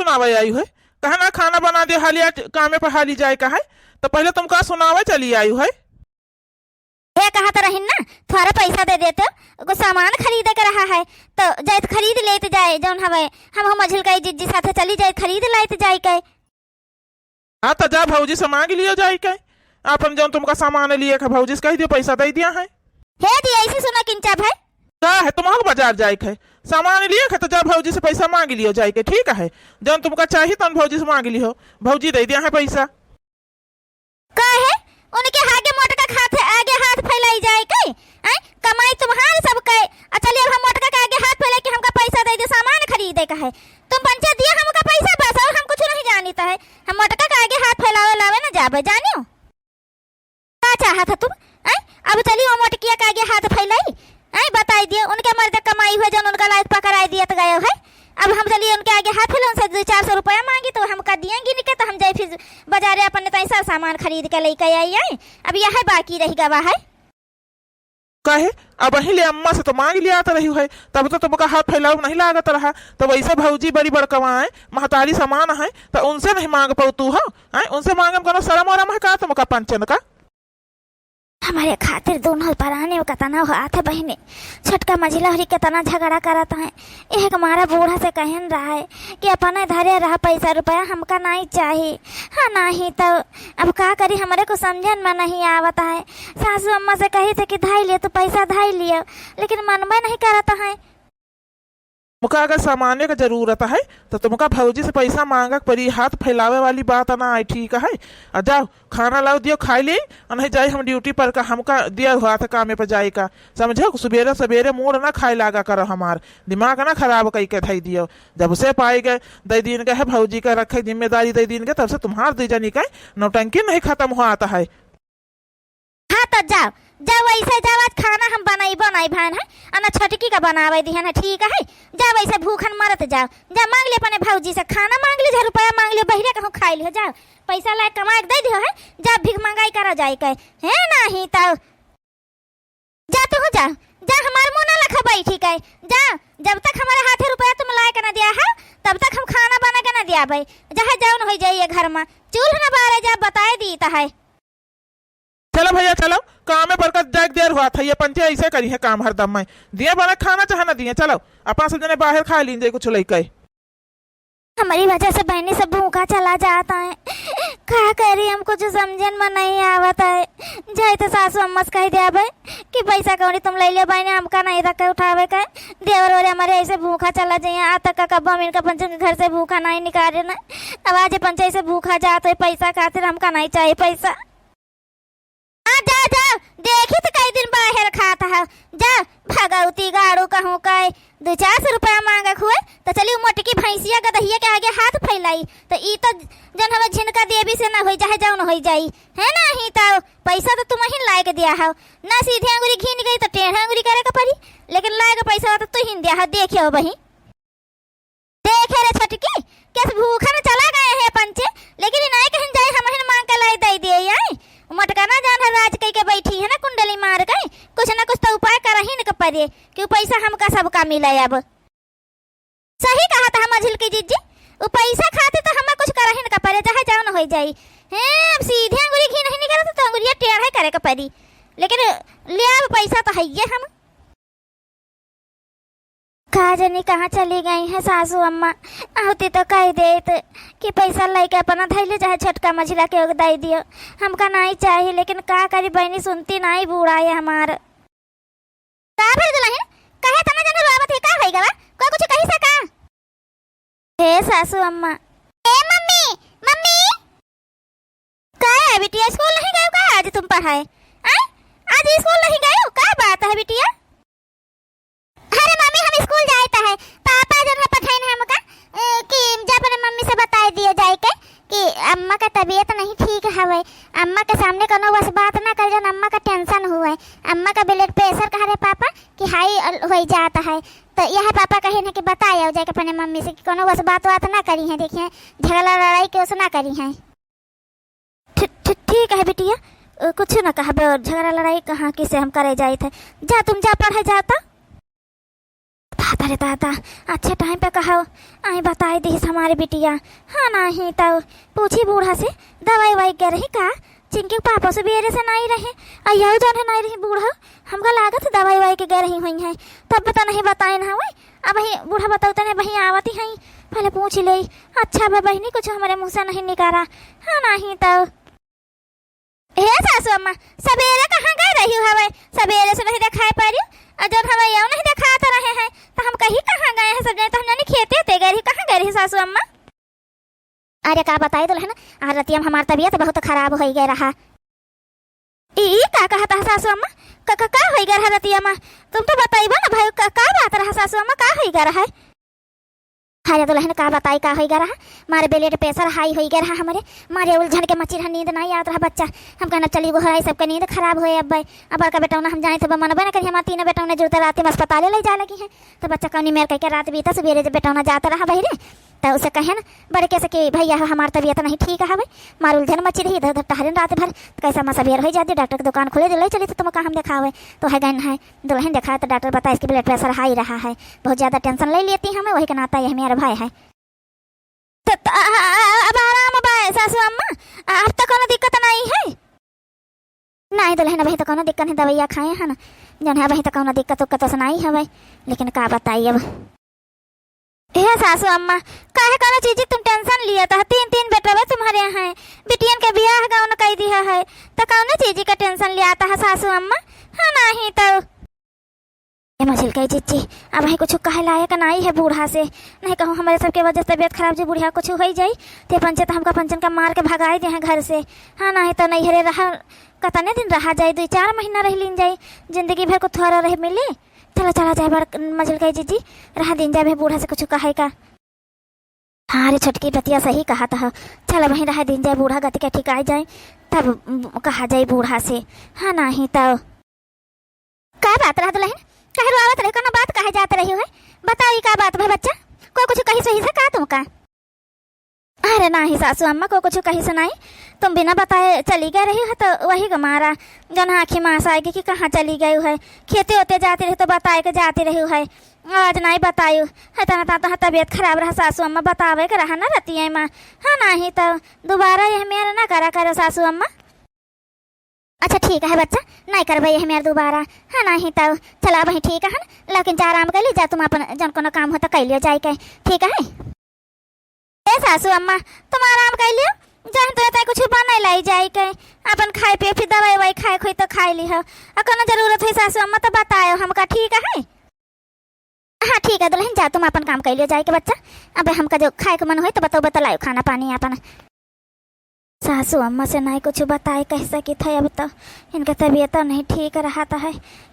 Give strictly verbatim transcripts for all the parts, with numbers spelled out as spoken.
सुनावे आयु है? कहा ना खाना बना दे, हालिया ट-, कामे पर हाली जाए का है, तो पहले तुमका सुनावे चली आयु है। हे कहत रहिन ना, थोड़ा पैसा दे देते, एगो सामान खरीदे के रहा है, तो जाइत खरीद लेत जाए, जौन हवे, हम, हम मझिल कई जिज्जी साथे चली जाइत खरीद लेत जाए के। हाँ, तो जा भौजी से मांग लियो जाए के, अपन जौन तुमका सामान लिए के भौजी से कह दियो पैसा दे दिया है। हे जी, ऐसे सुना किंचा भाई। का है, तुमहू बाजार जाए के है, सामान लिए के, तो जा भौजी से पैसा मांग लियो जाए के, ठीक है, जौन तुमका चाहिए तौन भौजी से मांग लियो, भौजी दे दिया है पैसा। काहे? उनके आगे मोटका खात है, आगे हाथ फैलाई जाए के? आय, कमाई तुम्हार सब के। आ चलिए, अब हम मोटका के आगे हाथ फैलाई के हमका पैसा दे दे, सामान खरीदे का है। तुम पंचे दिया हमका पैसा बस, और हम कुछ नहीं जानित है। हम मोटका के आगे हाथ फैलावे लावे न जाबे, जानियो? का चाहत है तुम? आय, अब चलिए, वो मोटकिया के आगे हाथ फैलाई। आय, बताई दियो, उनके मर्द कमाई हुए, जौन उनका लायक पकड़ाई दियत गयो है। अब हम चलिए उनके आगे हाथ फैले, उनसे दो चार सौ रुपया मांगी, तो हमका दिए गिन के, तो हम जाई फिर बाजारे अपने ताई सब सामान खरीद के लेके आई। आय, अब यह बाकी रह गवा है। काहे? अब वहीं ले अम्मा से तो मांग लिया तो रही है, तब तो तुमका हाथ फैलाव नहीं लागत रहा। तो वैसे भौजी बड़ी बड़कवा है, महतारी समान है, तो उनसे नहीं मांग पाऊ तू हो? आय, उनसे मांगे में कोनो शर्म वरम है का तुमका पंचन का? हमरे खातिर दोनों पराने कतना हाथ है बहिनी। छोटका मझिला हरी केतना झगड़ा करत हैं। एक मारा बूढ़ा से कहन रहा है कि अपने धरे रहा पैसा रुपया, हमका नहीं चाही। हाँ, नहीं तो अब का करी, हमरे को समझन में नहीं आवत है। सासू अम्मा से कही थे कि धाई लियो, तू पैसा धाई लियो, लेकिन मनबे नहीं करत है। तुमका अगर सामाने क जरूरत है, तो तुमका भौजी से पैसा मांगक परी, हाथ फैलावे वाली बात ना है, ठीक है? आ जाओ, खाना लाओ, दियो, खाई ले, आ नहीं जाई हम ड्यूटी पर का, हमका दिया हुआ था कामे पर जाए का, समझो? सुबेरे सुबेरे मूड ना खाए लागा करो हमार, दिमाग ना खराब कई के धई दियो। जब से पाए गए, दे दीन के है भौजी का रखे जिम्मेदारी दे दीन के, तब से तुम्हार दू जनी का नौटंकी नहीं खत्म हुआ आता है। हाँ, तो जाओ, जाओ, ऐसे जाओ, आज खाना हम बनाइबो नहीं भान है, आ ना छोटकी का बनावे दिहन है, ठीक है? जाओ, ऐसे भूखन मरत जाओ, जा मांग ले अपने भौजी से खाना, मांग ले, जा रुपया मांग ले, बहिरे कहूँ खाई लियो, जाओ, पैसा लाए कमाए के दे दियो है, जा भीख मंगाई करा जाए के, है नहीं तो जा तू जा, जा हमार मुँह ना लखा बैठी के, जा, जब तक हमारे हाथे रुपया तुम लाए के ना दिया है, तब तक हम खाना बना के ना दिया भाई, चाहे जौन हो जाइए घर में, चूल्ह ना बारे जा, बताए दी तो है। चलो भैया, चलो, काम में बरकत जाए के देर हुआ था, ये पंचे ऐसे करी है काम हरदम में। दिए बना खाना चाहे ना दिए, चलो, अपन सब जने बाहर खा लीन जाए कुछ लइके। हमारी वजह से बहनी सब भूखा चला जाता है, का करी, हम कुछ समझन में नहीं आवत है। जाए तो सासू अम्मा से कह दिया भाई कि पैसा कौड़ी तुम ले लियो बहनी, हमका नहीं रखे उठावे का। देवर ओरे हमारे ऐसे भूखा चला जाइए, आज तक का कब्बो हम इनका पंचन के घर से भूखा नहीं निकाले ना। अब आज ये पंचे ऐसे भूखा जात है, पैसा खातिर हमका नहीं चाहिए पैसा। हाँ, जा, जा, देखी त कई दिन बाहर खात है। जा, भगौती गाड़ू कहूँ कई, दो चार सौ रुपया मांगक हुए, त चली उ मोटकी भैंसिया गदहिया के आगे हाथ फैलाई। त ई त जन हवे झिनका देवी से ना होई, चाहे जौन होई जाई, है ना? ही त पैसा त तुम ही लायक दिया हो, ना सीधे अंगुरी घिन गई त टेढ़े अंगुरी करे के पड़ी, लेकिन लायक पैसा त तू ही दिया हो, देखियो बही। देखे रे छोटकी, केस भूखन चला गए हैं पंचे, लेकिन इनाय कहन जाए हमहिन मांग के लाई दई दिए आई। मोटका ना जान है राज कई के बैठी है ना कुंडली मार के, कुछ ना कुछ तो उपाय करहिन के परे कि उ पैसा हमका सबका मिले अब। सही कहा था मझिल की जिज्जी, उ पैसा खातिर तो हमें कुछ करहिन के परे, चाहे जौन होई जाई। हैं, अब सीधे अंगुरी घी नहीं निकलत तो अंगुरिया टेढ़े करे के परी, लेकिन ले अब पैसा तो हइये हम। का जनी कहाँ चली गई हैं सासू अम्मा? आउती तो कह देत कि पैसा लइके अपना धइले चाहे छोटका मझिला के ओके दई दियो। हमका नाहीं चाही, लेकिन का करी बहिनी, सुनती नाहीं बूढ़ा है हमार। का भइल दुलहिन? काहे तना जने रोवत है? का होई गवा? कोई कुछ कही से का? हे सासू अम्मा। ए मम्मी, मम्मी। का है बिटिया, स्कूल नहीं गयो का आज तुम पढ़ाए? आय? आज स्कूल नहीं गयो? का बात है बिटिया? अरे मम्मी, हम स्कूल जाए त है, पापा जन है पठाइन है हमका, ए, कि जा अपने मम्मी से बताए दियो जाए के कि अम्मा का तबीयत नहीं ठीक हवे, अम्मा के सामने कोनो बस बात ना कर, जन अम्मा का tension हुए, अम्मा का blood pressure कहा रहे पापा कि high होई जात है, तो यह पापा कहे न कि बताए आओ जाए के अपने मम्मी से कि कोनो बस बात वात ना करी है, देखिए झगड़ा लड़ाई के उस ना करी है। ठी-, ठी-, ठीक है बिटिया, अ, कुछ ना कहबे और झगड़ा लड़ाई कहाँ किसे हम करे जाइत है। जा तुम जा पढ़े जा त। अरे दादा, अच्छे टाइम पे कहो, आई बताई दिहिस हमारी बिटिया। हाँ, नाहीं तो पूछी बूढ़ा से, दवाई ववाई गए रही का? चिंकी के पापा सबेरे से नाहीं रहे, अउ यहू जौन है नाहीं रही बूढ़ा, हमका लागत है दवाई ववाई के गए रही हुई हैं, तब पता नहीं बताइन हवे। अबहीं बूढ़ा बतौते नहीं, अबहीं आवत ही हैं, पहले पूछ ले। अच्छा बा बहिनी, कुछ हमरे मुँह से नहीं निकारा। हाँ, नाहीं तो। हे सासू अम्मा, सबेरे कहाँ गए रही हवे? सबेरे से नहीं देखाई पड़ी, अउ जौन हवे यहू नहीं देखात रहे हैं, तो हम कही कहाँ गए हैं? सब जने तो हम जानी खेते ते गए रही, कहाँ गए रही सासू अम्मा? अरे का बताई दुलहिन, आज रतिया में हमार तबियत बहुत खराब होइ गए रहा। ई, ई का कहत है सासू अम्मा? का, का, का होइ गए रहा रतिया में? तुम तो बताइबो ना भाई, का, का बात रहा सासू अम्मा, का होइ गए रहा? अरे दुलहिन का बताई का होइ गए रहा, मारे blood pressure high होइ गए रहा हमरे, मारे उलझन के मची रहा, नींद नाहीं आवत रहा बच्चा। हम कहना चली वो है, सबके नींद खराब होए अब। अब बड़का बेटौना हम जानी तो मनबे ना करी, हमार तीनों बेटौना जुड़ते राती में अस्पताले ले जाए लगी हैं। तो बच्चा कौनी मेर कह के रात बीता, सबेरे जब बेटौना जात रहा बहिरे, तो उसे कहे ना बड़के से कि भैया हो, हमार तबियत नहीं ठीक हवे, मार उलझन मची रही इधर उधर टहरेन रात भर, तो कैसा मा सबेर होइ जाती, डॉक्टर के दुकान खुले, ले चली तो तुम का हम देखावे। तो है गए हैं दुलहिन देखाए, तो डॉक्टर बताइस कि blood pressure high रहा है, बहुत ज्यादा tension ले लेती हमें, वही के नाता यह मेरा भय है। तो, तो आ, आ, अब आराम बा सासू अम्मा, अब तो कौनो दिक्कत नहीं है। नाहीं दुलहिन, अबहीं तो कौनो दिक्कत नहीं, दवाइया खाए हैं ना, जौन है अबहीं तो कौनो दिक्कत उक्कत तो नाहीं हवे, लेकिन का बताई अब। हे सासू अम्मा, काहे कौनो चीज तुम tension लिया था? तीन, तीन बेटवे तुम्हरे हैं, बिटियन के बियाह गौन कई दिया है, तो कौनो चीज का tension लिया था सासू अम्मा? हाँ, नाहीं तो। ए मझिलकई जिज्जी, अबहीं कुछ कहे लायक नाहीं है बूढ़ा से, नहीं कहूँ हमरे सबके वजह से तबियत खराब जे बुढ़िया कुछ होइ जाई, ते पंचे तो हमका पंचन का मार के भगाई दे हैं घर से। हाँ, नाहीं तो नैहरे रहा, कतने दिन रहा जाई, दुई चार महीना रह लीन जाई, जिंदगी भर को थोड़ा रह मिली। चला, चला जाए बड़ मझिलकई जिज्जी, रहा दिन जाए बूढ़ा से कुछ कहे का। हाँ रे छोटकी, बतिया सही कहत ह। चल, वहीं रह दिन जाए, बूढ़ा गति के ठिकाई जाए, तब कहा जाए बूढ़ा से। हाँ, नाहीं तो। का बात रहा दुलहिन? काहे रोआवत रहे? कौनो बात काहे जात रही है? बताओ, ई का बात भा बच्चा? कोई कुछ कहिस वहिस का तुमका? अरे नाहीं सासू अम्मा, कोई कुछ कहिस नाहीं, तुम बिना बताए चली गए रही हो, तो वही का मारा जौन आँखी में आँस आइगे कि कहाँ चली गई है, खेते ओते जाती रही तो बताए के जाती रही है। आज नाहीं बतायू, इतना ता तोहार तबियत खराब रहा सासू अम्मा, बतावे के रहा ना रतिया मा। हाँ, नाहीं तो दुबारा यह मेर ना करा करो सासू अम्मा। अच्छा ठीक है बच्चा, नाहीं करबे यह मेर दुबारा। हाँ, नाहीं तो चला वहीं ठीक है ना, लेकिन जा आराम कर ली जा, तुम अपन जौन कोनो काम हो तो कर लियो जाए के, ठीक है। ए सासू अम्मा, तुम आराम कर लियो, जहन तुहे ताई कुछ बने लाई जाए के, अपन खाए पिए, फिर दवाई ववाई खाए खोई तो खाए ली हो, और कोनो जरूरत होई सासू अम्मा तो बतायो हमका, ठीक है? हाँ ठीक है दुलहिन, जा तुम अपन काम कर लियो जाए के बच्चा, अब हमका जो खाए के मन होई तो बताओ, बतलायो खाना पानी अपन। सासू अम्मा से नाहीं कुछ बताए कह सकित है, अब तो इनका तबियत नहीं ठीक रहत है,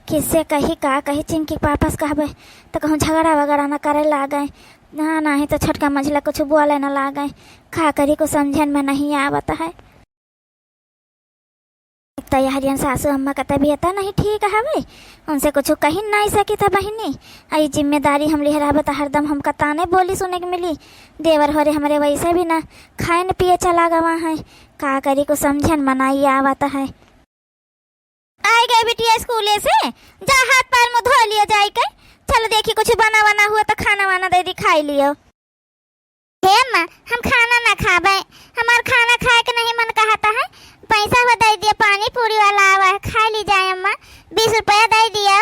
किससे कही का कही, चिंकी के पापा से कहबे तो कहूँ झगड़ा वगड़ा न करे लागे, हाँ नाहीं तो छोटका मझिला कुछ बोले न लागे, का करी कुछ समझन में नहीं आवत है। एक तो यहरियन सासू अम्मा का तबियत नहीं ठीक हवे, उनसे कुछ कही नहीं सकित है बहिनी। आ ई जिम्मेदारी हम लिहे रहबे तो हरदम हमका ताने बोली सुने के मिली। देवर होरे हमरे वैसे भी ना खाए न पिए चला गवा है, का करी कुछ समझन में नाहीं आवत है। आई गई बिटिया स्कूले से, जा हाथ पैर मुँह धो लियो जाए के। चलो देखी कुछ बना वना हुआ तो खाना वाना दे दी, खाई लियो। हे अम्मा, हम खाना ना खाबे, हमार खाना खाए के नहीं मन कहता है। पैसा हो दे दिया, पानी पूरी वाला आवा है, खा ली जाए अम्मा, बीस रुपया दे दिया।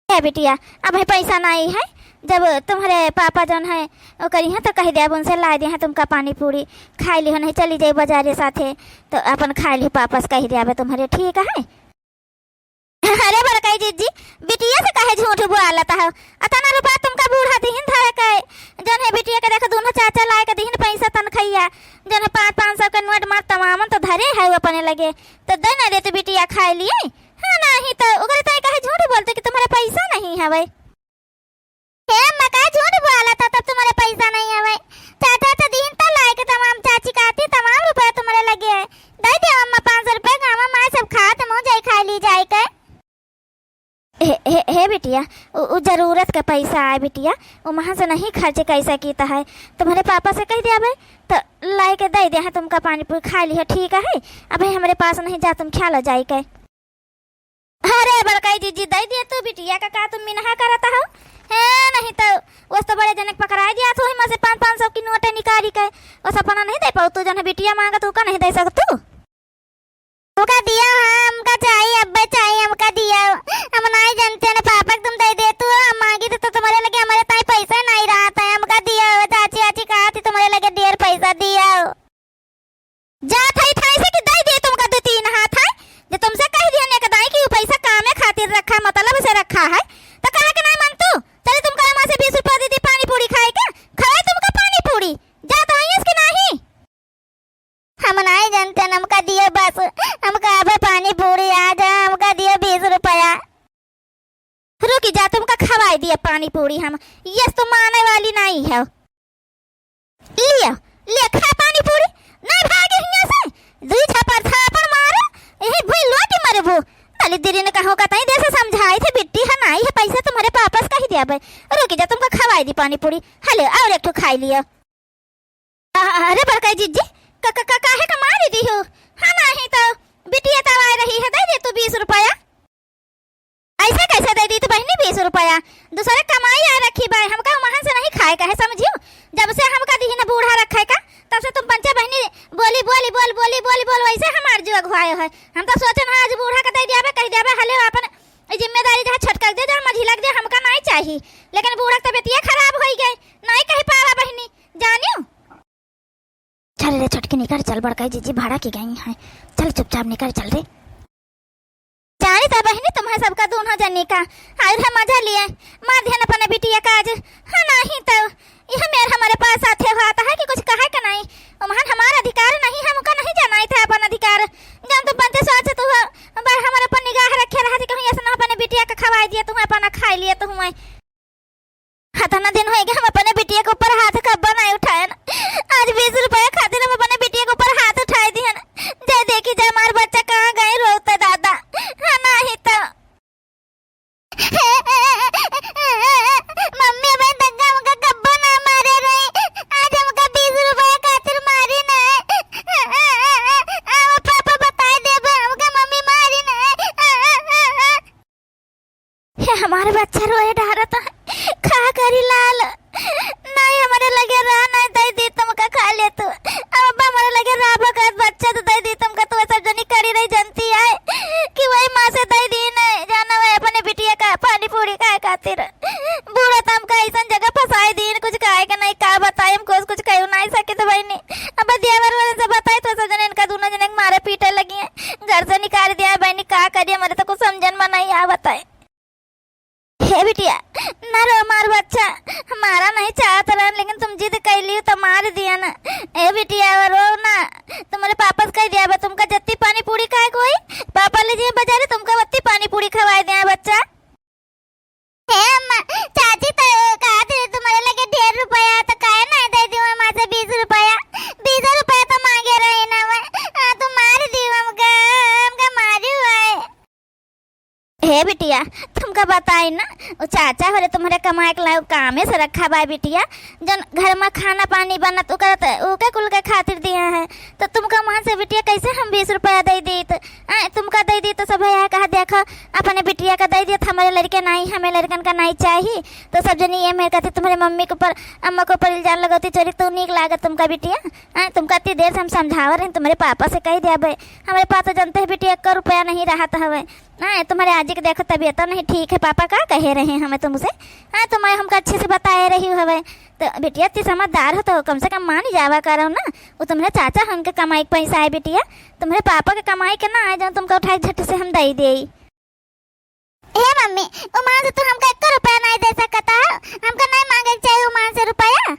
हे बिटिया, अब है पैसा नहीं है, जब तुम्हारे पापा जौन है वो करी हैं तो कह दे, अब उनसे ला दे हैं तुमका पानी पूरी, खाई लिहो, नहीं चली जाई बाजारे साथे तो अपन खाई लिहो, पापा से कह दे अब तुम्हारे, ठीक है। अरे बड़काई जिज्जी, बिटिया से काहे झूठ बोलत हो? अतना रुपया तुमका बूढ़ा दिहिन धरे के, जौन है बिटिया के देख दूनो चाचा लाए के दिहिन पैसा तनखैया, जौन है पाँच पाँच सौ के नोट मार तमामन तो धरे है वो अपने लगे, तो दे ना दे तू बिटिया खाए लिए। हाँ, नहीं तो ओकरे ताई काहे झूठ बोलते कि तुम्हारे पैसा नहीं हवे? हे अम्मा, का झूठ बोलत ह, तब तुम्हारे पैसा नहीं हवे। चाचा तो दिन तो लाए के तमाम, चाची कहती तमाम रुपया तुम्हारे लगे है। दे दे अम्मा पाँच सौ रुपया, गाँव में सब खात मुँह जाई खाए ली जाए के। हे, हे, हे बिटिया, उ, उ जरूरत का पैसा आए बिटिया, उ वहाँ से नहीं खर्च कैसा कीता है। तुम्हारे पापा से कह दिया भाई, तो लाए के दे दे हैं तुमका पानी पूरी खा ली है, ठीक है? अबे हमरे पास नहीं जा, तुम ख्याल हो जाए के। अरे बड़काई जिज्जी, दइ दिया तू बिटिया का, का तुम मिनहा करत हो? हे, नहीं तो वस तो बड़े जनक पकड़ाइ दिया तू, हिमा से पाँच पाँच सौ की नोट निकाली के। वस अपना नहीं दइ पाउ तू, जन बिटिया मांगत तू का नहीं दइ सकतू? हमका दिया, हाँ, हमका चाहिए, अब्बे चाहिए, हमका दिया। हम नाहीं जानते ना पापा के तुम दइ दे तू, हम मांगी तो, तो तुम्हारे लगे हमारे ताई पैसा नहीं रहा था, हमका दिया, चाची, चाची कहा थी तुम्हारे लगे ढेर पैसा दिया। जात हई थाई से कि दइ दे तुमका दो तीन हाथ है, जे तुमसे कहि दिहन एक दाई कि उ पैसा कामे खातिर रखा, मतलब से रखा है, तो कहा के नाहीं मानतू? चली तुमका एमा से बीस रुपया दइ दी पानी पूरी खाए के, खवाई तुमका पानी पूरी, जात हई कि नाहीं? हम नाहीं जानते, हमका दिया बस, हमका अबे पानी पूरी आ जा, हमका दिया बीस रुपया। रुकी जा, तुमका खवाई दिया पानी पूरी हम। यस, तुम माने वाली नाहीं हो। लियो, लियो, खा पानी पूरी। नाहीं भागे हियाँ से। दुई थप्पड़, थप्पड़ मारो। यही भुई लोटी मरबू। तली दीदी ने कहूँ का तई देर से समझाई थे, बिट्टी है नाहीं है, पैसा तुम्हारे वापस कहि दिया बे। रुकी जा, तुमका खवाई दी पानी पूरी। हले, और एक ठो खाई लियो। अ-, अरे बड़काई जिज्जी, क-, क-, क-, काहे का मारी दी हो? हाँ, नाहीं तो बिटिया तब आए रही है, दइ दे तू बीस रुपया। ऐसे कैसे दइ दी तू बहिनी बीस रुपया? दूसरे कमाई आ रखी बाय, हमका उमहन से नहीं खाए का है, समझियो? जब से हमका दिहिन बूढ़ा रखे का, तब से तुम पंचे बहिनी बोली, बोली, बोल, बोली, बोली, बोल, वैसे हमार जुआ घुआए है। हम तो सोचन हाँ, आज बूढ़ा का दइ दियाबे, कहि दियाबे, हले अपन ई जिम्मेदारी जहाँ छोटका के दे, जहाँ मझिला के दे, हमका नाहीं चाही। लेकिन बूढ़ा के तबियतिया खराब होइ गए, नाहीं कहि पावा बहिनी, जानियो। चल रे छोटकी, निकर चल, बड़काई जिज्जी भाड़ा की गई हैं। चल चुपचाप निकर चल रे। जानी त बहिनी, तुम्हें सबका दूनो जनी का आइल है मजा लिए, मार दिहन अपने बिटिया का आज। हाँ, नाहीं तो यह मेर हमारे पास आथे हुआ आता है कि कुछ कहे का नाहीं। उमहन हमार अधिकार नहीं है, हमका नहीं जनाई था अपन अधिकार। जब तुम बनते सोच तू हो, बस हमारे ऊपर निगाह रखे रहा थी, कहूँ ऐसा ना अपने बिटिया का खवाई दिया तुम्हें, अपना खाई लिया तुम्हें। हतना दिन होइगे हम अपने बिटिया के ऊपर हाथ कब्बो नाहीं उठाएन। आज बीस रुपया खातिर हम अपने बिटिया के ऊपर हाथ उठाए दिहन। जय देखी जय हमार बच्चा कहाँ गई रोते दादा। हाँ, नाहीं तो। मम्मी, अबे तक हमका कब्बो ना मारे रही। आज हमका बीस रुपया खातिर मारी ना। अब पापा बताए देबे हमका मम्मी मारी ना। हे हमार बच्चा रोए डारत है, का करी लाल? नाहीं हमरे लगे रहा, नाहीं दइ दी तुमका खा ले तू। अब अब्बा हमरे लगे रहा बकत बच्चा तो दइ दी तुमका, तू सब जनी करी रही जनती है कि वही माँ से दइ दी नाहीं, जाना वही अपने बिटिया का पानी पूरी खाए खातिर। बूढ़ा तो हमका ऐसन जगह फंसाई दीन, कुछ खाए के नाहीं, का बताई, हम कुछ, कुछ कही नाहीं सकित बहिनी। अब देवर वाले से बताई तो सब जने इनका दूनो जने के मारे पीटे लगी हैं, घर से निकाल दिया है बहिनी, का करी, हमरे तो कुछ समझन में नाहीं आवत है। हे बिटिया, ना रो मार बच्चा, मारा नहीं चाहत रहन, लेकिन तुम जिद कैली तो मार दिया ना। ए बिटिया, रो ना, तुम्हारे पापा से कहि दिया बा, तुमका जत्ती पानी पूरी खाए कोई, पापा ले जिए बाजारे, तुमका वत्ती पानी पूरी खवाए दिया बच्चा। हे अम्मा, चाची तो कहा थी तुम्हारे लगे ढेर रुपया, तो काहे ना दे दी माँ से बीस रुपया? बीस रुपया तो मांगे रही ना मैं, हाँ, तो मार दी हमका, हमका मारी हुआ है। हे बिटिया, तुमका बताई ना, उ चाचा होरे तुम्हरे कमाए के लाए, उ कामे से रखा बा बिटिया, जौन घर में खाना पानी बनत, ओकर त, ओके कुल के खातिर दिया है, तो तुमका वहाँ से बिटिया कैसे हम बीस रुपया दे दीत? आए, तुमका दे दीत तो सब है कहा, देखो, अपने बिटिया का दे दीत, हमारे लड़के नाहीं, हमें लड़कन का नाहीं चाही, तो सब जनी ये मेरे कहती, तुम्हारे मम्मी के ऊपर, अम्मा के ऊपर इल्जाम लगौती, चोरी तू नीक लागत तुमका बिटिया? आए, तुमका इतनी देर से हम समझावा रहे, तुम्हारे पापा से कहि दिया बे, हमारे पास तो जानते हैं बिटिया, एक रुपया नहीं रहत हवे। हाँ, तुम्हारे आजी के देखो, तबीयत तो नहीं ठीक है, पापा का कहे रहे हमें तुमसे? हाँ, तुम्हें हमका अच्छे से बताए रही हवे। तो बिटिया, ती समझदार हो तो कम से कम मान ही जावा करो ना। वो तुम्हारे चाचा हैं, उनके कमाई के पैसा है बिटिया, तुम्हारे पापा के कमाई के ना आए, जौन तुमका उठाई झट से हम दे देई। हे मम्मी, उमहन से तू हमका एको रुपया नहीं दे सकता है, हमका नहीं मांगे के चाहिए उमहन से रुपया।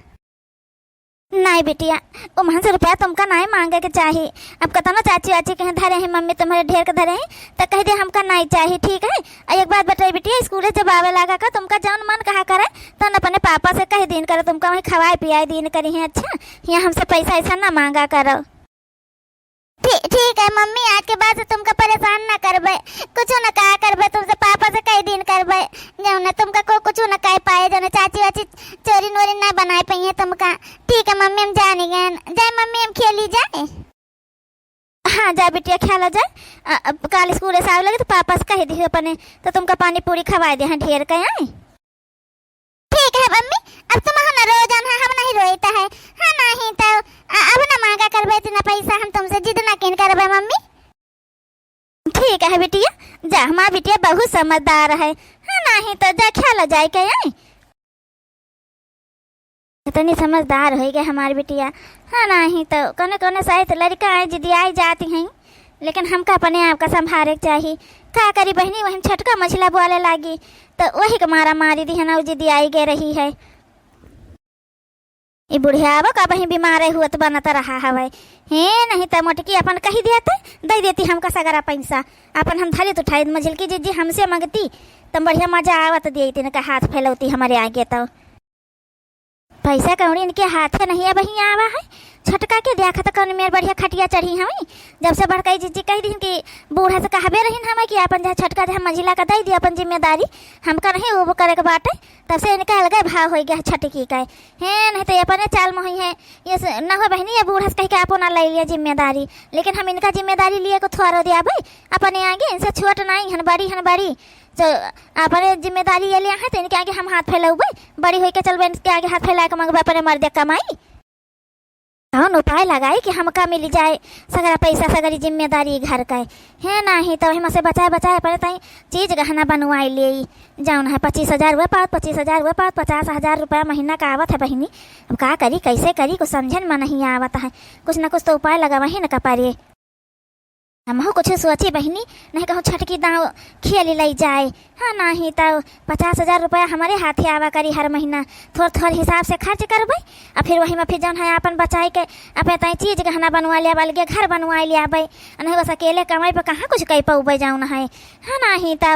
नाहीं बिटिया, उमहन से रुपया तुमका नाहीं मांगे के चाही। अब कतनो चाची वाची कहीं धरे हैं, मम्मी तुम्हारे ढेर के धरे हैं, तो कहि दे हमका नाहीं चाही, ठीक है? और एक बात बताई बिटिया, स्कूल से जब आवे लागा का तुमका जौन मन कहा करे, तौन अपने पापा से कहि दीन करो, तुमका वहीं खवाए पियाए दीन करी हैं, अच्छा? यहाँ हमसे पैसा ऐसा ना मांगा करो। ठी-, ठीक है मम्मी, आज के बाद से तुमका परेशान ना करबे, कुछ ना कहा करबे तुमसे, पापा से कहि दीन करबे, जौन तुमका को कुछ ना कह पाए, जौन चाची वाची चोरी नोरी ना बनाए पाइए तुमका। ठीक है मम्मी, हम जानी गए। जाए मम्मी, हम खेली जाए। हाँ, जा बिटिया, ख्याल जाए। अ, अब काल स्कूल से आवे लगे तो पापा से कह दियो अपने, तो तुमका पानी पूरी खवाए दे हैं ढेर के, आए। ठीक है मम्मी, अब तुम हम रोज हम, हम नहीं रोइत है, हाँ नहीं तो, अ, अब ना मांगा करबे इतना पैसा, हम तुमसे जिद ना किन करबे मम्मी। ठीक है बिटिया, जा, हमार बिटिया बहुत समझदार है, हाँ नहीं तो जा, ख्याल जाए के, आए। इतनी समझदार होइ गए हमार बिटिया। हाँ, नाहीं तो कौने कौने साइत लड़िका आए जिदियाई जाती हैं, लेकिन हमका अपने आप का संभारे के चाही। का करी बहिनी, वही छोटका मझिला बोले लागी, तो वही के मारा मारी दिहन, उ जिदियाई गए रही है। ई बुढ़ियावा का बही बीमार हुअत बनत रहा हवे। हे, नहीं तो मोटकी अपन कही देते, दे देती हमका सगरा पैसा। अपन हम धरित उठाइत, मझिलकी जिज्जी हमसे मंगती, तब बढ़िया मजा आवत देती, इनका हाथ फैलौती हमारे आगे तो। पैसा कौड़ी इनके हाथे नहीं अबहीं आवा है। छोटका के देखा तो कौन मेर बढ़िया खटिया चढ़ी हमी। जब से बड़काई जिज्जी कह दीन कि बूढ़ा से कहबे रहीन हमें कि अपन जहाँ छोटका जहाँ मझिला का दे दी अपन जिम्मेदारी, हमका नहीं वो करे के बाटे, तब से इनका अलगे भाव होइ गया है छोटकी का। हैं, नहीं तो ये अपने चाल में हुई है, ये स-, ना हो बहिनी, ये बूढ़ा से कह के आपो ना ले लिया जिम्मेदारी, लेकिन हम इनका जिम्मेदारी लिए को थोड़ो दिया भाई, अपने आगे इनसे छोट नहीं हन, बड़ी हन, बड़ी। तो अपने जिम्मेदारी ये लिया है, तो इनके आगे हम हाथ फैलाउबे, बड़ी होई के चलबे, इनके आगे हाथ फैला के मंगबे अपने मर्दे कमाई। कौन उपाय लगाई कि हमका मिल जाए सगरा पैसा, सगरी जिम्मेदारी घर का है, नहीं तो वही में से बचाए बचाए अपने ताई चीज गहना बनवाई ले। जौन है पच्चीस हजार हुए पावत, पच्चीस हजार हुए पावत, पचास हजार रुपया महीना का आवत है बहिनी। अब का करी, कैसे करी, कुछ समझन में नहीं आवत है। कुछ न कुछ तो उपाय लगावा ही न का पारे। हमहू कुछ सोची बहिनी, नहीं कहूँ छटकी दाव खेली लई जाए। हाँ, नहीं तो पचास हजार रुपया हमारे हाथे आवा करी हर महीना। थोड़ थोड़ हिसाब से खर्च करबे, आ फिर वही में फिर जौन है आपन बचाई के अपने ताई चीज गहना बनवा लिया, अलगे घर बनवा लिया बे। नहीं बस अकेले कमाई पे कहाँ कुछ कई पउबे जौन है। हाँ, नहीं तो